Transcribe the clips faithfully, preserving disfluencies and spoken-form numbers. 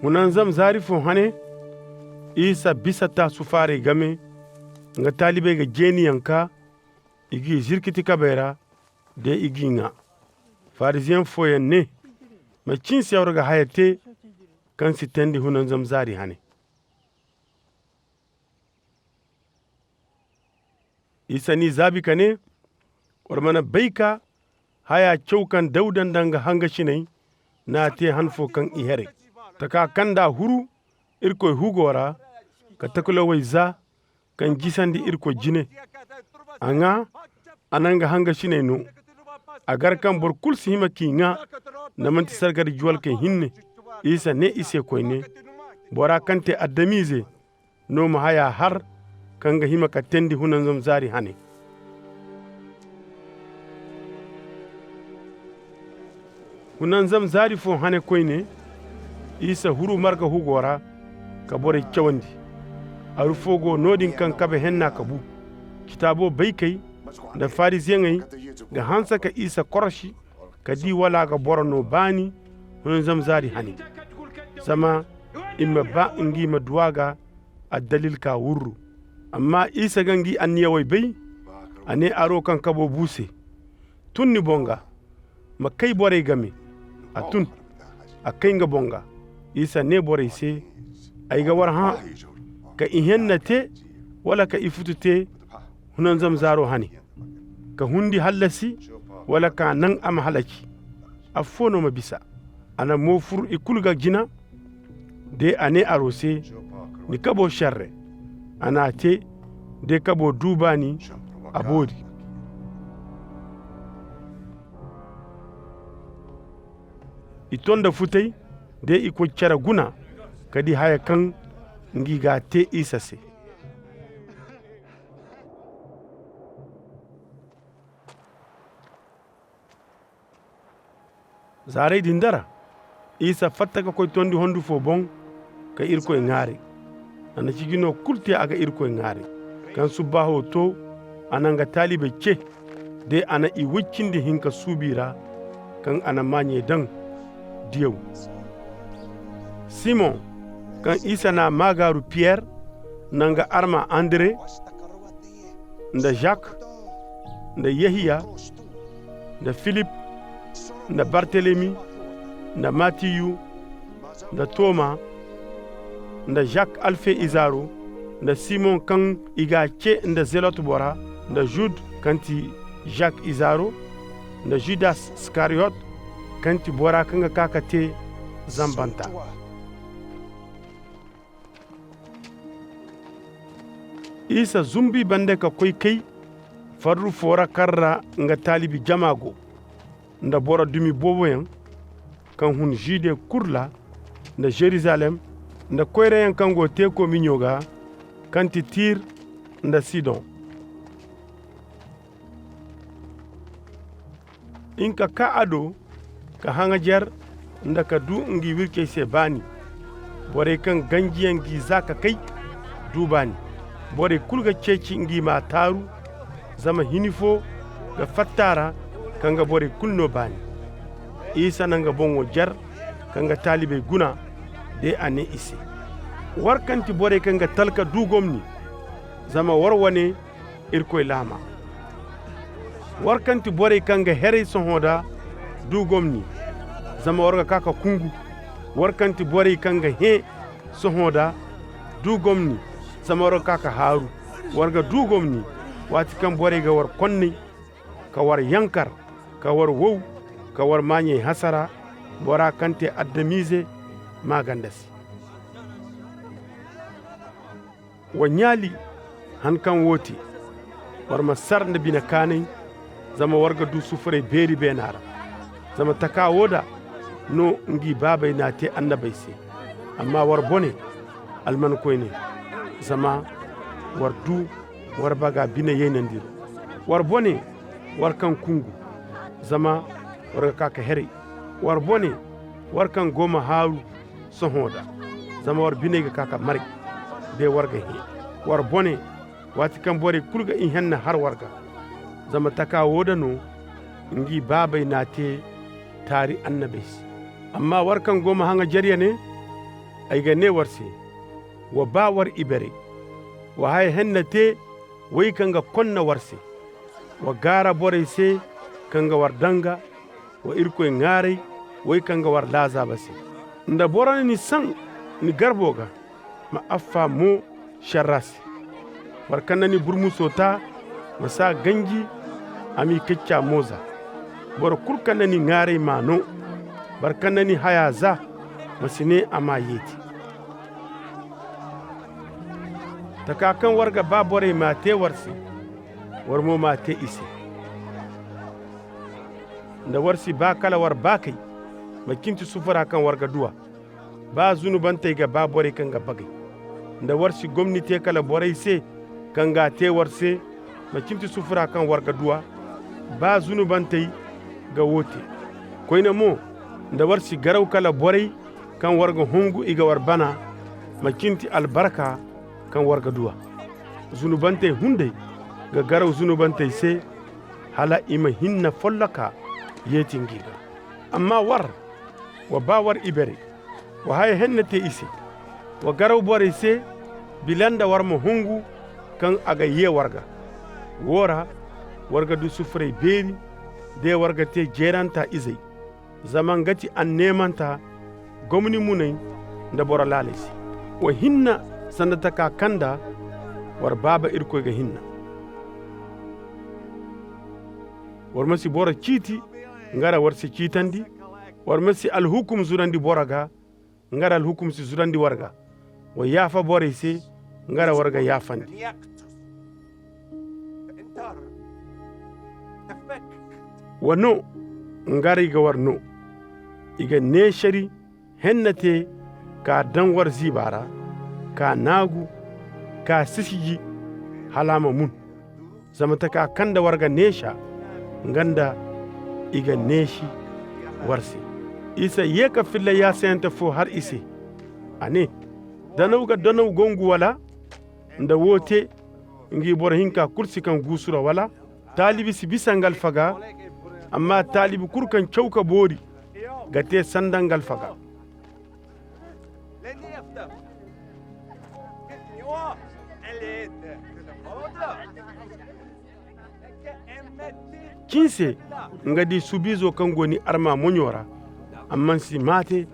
Hunanzam zaari foo hane, isa bisa taasu faaray game. Nga taalibey ga jeeni yanka i g'i zirkiti kabey ra, de i g'i ŋaa. Fariziyeŋ fooyaŋ ne, macin se war ga haya te kaŋ si teendi hunanzam zaari hane? Isa n'i zaabi ka ne, war mana bay ka haya caw kaŋ dawuda nda nga hangasiney n'a te han foo kaŋ i heray, taka kaŋ nda a huru irkoy hugoo ra, ka takulawey zaa kaŋ jisandi irkoy jine. A ŋaa, a na nga hangasiney noo. A gar kaŋ boro kul si hima k'i ŋaa, nda man'ti sargari juwalkey hinne. Isa nee i se koyne, bora kaŋ te adamize no ma haya har kaŋ ga hima ka teendi hunanzam zaari hane. Hunanzam zaari foo hane koyne, isa huru marga hugoo ra ka borey cawandi. Aru foo go no-din kaŋ kabe hennaa ka buu. Citaaboo baykey nda fariziyeŋey ga hanse ka isa korosi, ka dii wala a ga boro noo baani hunanzam zaari hane, zama i ma baa ngi ma duu a ga addalil ka wurru. Amma isa ga ngi anniyawey bay. A nee aroo kaŋ kaboo buu se, tun ni boŋ ga, ma kay borey game. A tun, a kay nga boŋ ga. Isa nee borey se, ay ga war hãa ka ihenna te, wala ka ifutu te hunanzam zaaroo hane, ka hundi hallasi, wala k'a naŋ a ma halaci. Affoo no ma bisa. A na mo fur i kul ga jina. De a nee aroo se, ni kaboo šerre. A n'a te, de kaboo duu baani a boori. I too nda futay, de i koy cere guna, ka dii haya kaŋ ngi g'a te isa se. Zaarey din da ra, isa fatta ka koy tondi hondu foo boŋ, ka irkoy ŋaaray. A na cijinoo kul te a ga irkoy ŋaaray. Kaŋ subbaahoo too, a na nga taalibey cee, de a na i woy cindi hinka suubii ra, kaŋ a na maaɲey daŋ diyaw. Simoŋ, kaŋ isa n'a maagaaru piyer, na nga arma andire, nda zak, nda yehiya, nda filip, nda bartelemi, nda matiyu, nda toma, nda zak alfe izaaro, nda simoŋ kaŋ i g'a cee nda zelot bora, nda zud, kaŋ ti zak izaaro, nda zudas iskariyot, kaŋ ti bora kaŋ ga kaa ka tee zambanta. Isa zumbu i bande ka koy kay farru foo ra kaŋ ra nga taalibi jama go, nda boro dumi booboyaŋ kaŋ hun žude kul ra, nda žerizalem, nda koyrayaŋ kaŋ go teeko miɲo ga, kaŋ ti tir, nda sidon. Nga kaa a do, ka haŋajer, nda ka duu ngi wircey se baani. Borey kaŋ ganjiyaŋ g'i zaa ka kay, duu baani. Borey kul ga ceeci ngi m'a taaru, zama hini foo ga fatta a ra, ka nga borey kul noo baani. Isa na nga boŋo jer, ka nga taalibey guna, de a nee i se: War kaŋ ti borey kaŋ ga talka duu gomni, zama war wane Irkoy laamaa. War kaŋ ti borey kaŋ ga heray sohõ da, duu gomni, zama war ga kaa ka kungu. War kaŋ ti borey kaŋ ga hẽe sohõ da, duu gomni, zama war ga kaa ka haaru. War ga duu gomni, waati kaŋ borey ga war konney, ka war yankar, ka war wow, ka war maaɲey hasara, bora kaŋ te adamize maaganda se. Wa ɲaali han kaŋ woo te, war ma sar nda bine kaanay, zama war ga duu sufuray beeri beenaa ra. Zama taka woo da no ngi baabey n'a te annabey se. Amma war bone, almankoyney, zama war duu war baga bine yaynandiro. War bone, war kaŋ kungu, zama war ga kaa ka heray. War bone, war kaŋ go ma haaru sohõ da, zama war biney ga kaa ka maray, de war ga hẽe. War bone, waati kaŋ borey kul ga ihenna har war ga, zama taka woo da no ngi baabey n'a te taari annabey se. Amma war kaŋ go ma haŋajerya ne, Ay ga nee war se, wa baa war iberey. Wa haya henna tee wey kaŋ ga konna war se. Wa gaara borey se kaŋ ga war danga. Wa irkoy ŋaaray wey kaŋ ga war laazaaba se. Nda boro na ni saŋ ni garbo ga, ma affaa mo šerra se. Boro kaŋ na ni burmuso taa, ma si a ganji. A m'i kacca mo za. Boro kul kaŋ na ni ŋaaray m'a noo. Boro kaŋ na ni hayaa za, ma si nee a m'a yeeti. Takaa kaŋ war ga baa borey m'a tee war se, war mo m'a tee i se. Nda war si baa kala war baakey, ma cinti sufura kaŋ war ga duu a. Baa zunubantey ga baa borey kaŋ ga bagay. Nda war si gomni tee kala borey se kaŋ g'a tee war se, ma cinti sufura kaŋ war ga duu a. Baa zunubantey ga woo tee. Koyne mo, nda war si garaw kala borey kaŋ war ga hungu i ga war bana, ma cinti albarka kaŋ war ga duu a. Zunubantey hunday ga garaw zunubantey se, hala i ma hinna folloka yeeti ngi ga. Amma war, wa baa war iberey. Wa haya henna tee i se. Wa garaw borey se, bila nda war ma hungu kaŋ a ga yee war ga. Woo ra, war ga duu sufuray beeri, de war ga tee jeeranta izey. Zama nga ti anneemanta gomni munay nda boro laaley se. Wa hinna sanda takaa kaŋ nda war baaba Irkoy ga hinna. War ma si boro ciiti, nga ra war si ciitandi. War ma si alhukum zurandi boro ga, nga ra alhukum si zurandi war ga. Wa yaafa borey se, nga ra war ga yaafandi. Wa noo, nga ra i ga war noo. I ga neesari henna tee, k'a daŋ war ziibaa ra, k'a naagu, k'a sisiji, hala a ma mun. Zama takaa kaŋ nda war ga neesa, nga nda i ga neesi war se. Isa yee ka filla yaasayante foo har i se. A nee, danaw ga danaw gongu wala? Nda woo tee, ngi boro hinka kul si kaŋ guusu ra wala? Taalibi si bisa nga alfaga. Amma taalibi kul kaŋ caw ka boori ga tee sanda nga alfaga. Cin se, nga di subiizo kaŋ go ni arma moɲo ra, amma si maate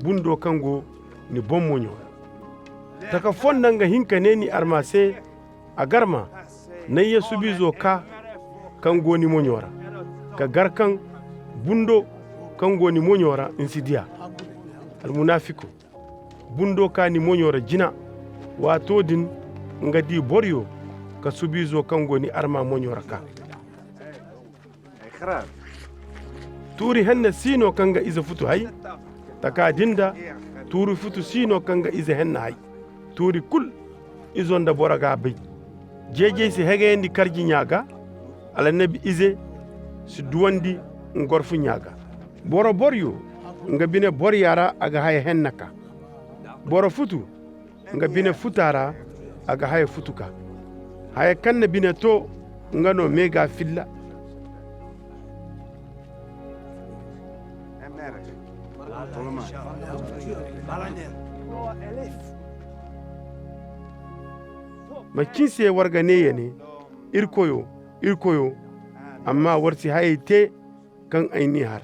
bundo kaŋ go ni boŋ moɲo ra. Taka fonda nga hin ka ne ni arma se, a garma, nayya subiizo ka kaŋ go ni moɲo ra, ka gar kaŋ bundo kaŋ go ni moɲo ra ni si diya. Almunafiko, bundo ka ni moɲo ra jina, waato din nga di boroyo ka subiizo kaŋ go ni arma moɲo ra ka. Tuuri henna si no kaŋ ga ize futu hay. Taka din da, tuuri futu si no kaŋ ga ize henna hay. Tuuri kul, izo nda boro g'a bay. Jeejay si hegeyandi karji ɲaa ga, alanabi ize si duwandi ngorfu ɲaa ga. Boro boroyo nga bine boroya ra a ga haya henna ka. Boro futu nga bine futa ra, a ga haya futu ka. Haya kaŋ na bine to, nga no me ga filla. Ma cin se war ga ne ya ne, Irkoyo, Irkoyo, amma war si hayey te kaŋ ay n'i har.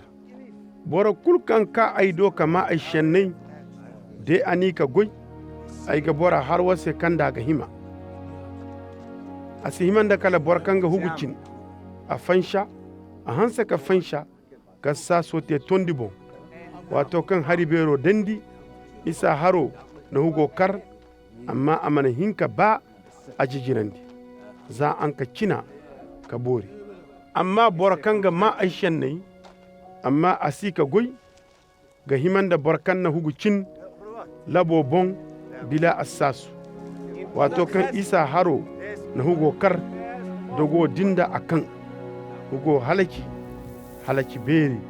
Boro kul kaŋ kaa ay do ka maa ay šenney, de a n'i ka goy, ay ga bora har war se kaŋ nda a ga hima. A si hima nda kala boro kaŋ ga hugu cin. A fansa, a hanse ka fansa, ka saaso te tondi boŋ. Waato kaŋ hari beero dandi, isa haro na hugo kar, amma a mana hin ka baa a jijirandi, za a na ka cina ka boori. Amma boro kaŋ ga maa ay šenney, amma a si ka goy, ga hima nda boro kaŋ na hugu cin labo boŋ bila assaasu. Waato kaŋ isa haro na hugo kar, dogo din da a kaŋ, hugo halaci, halaci beeri.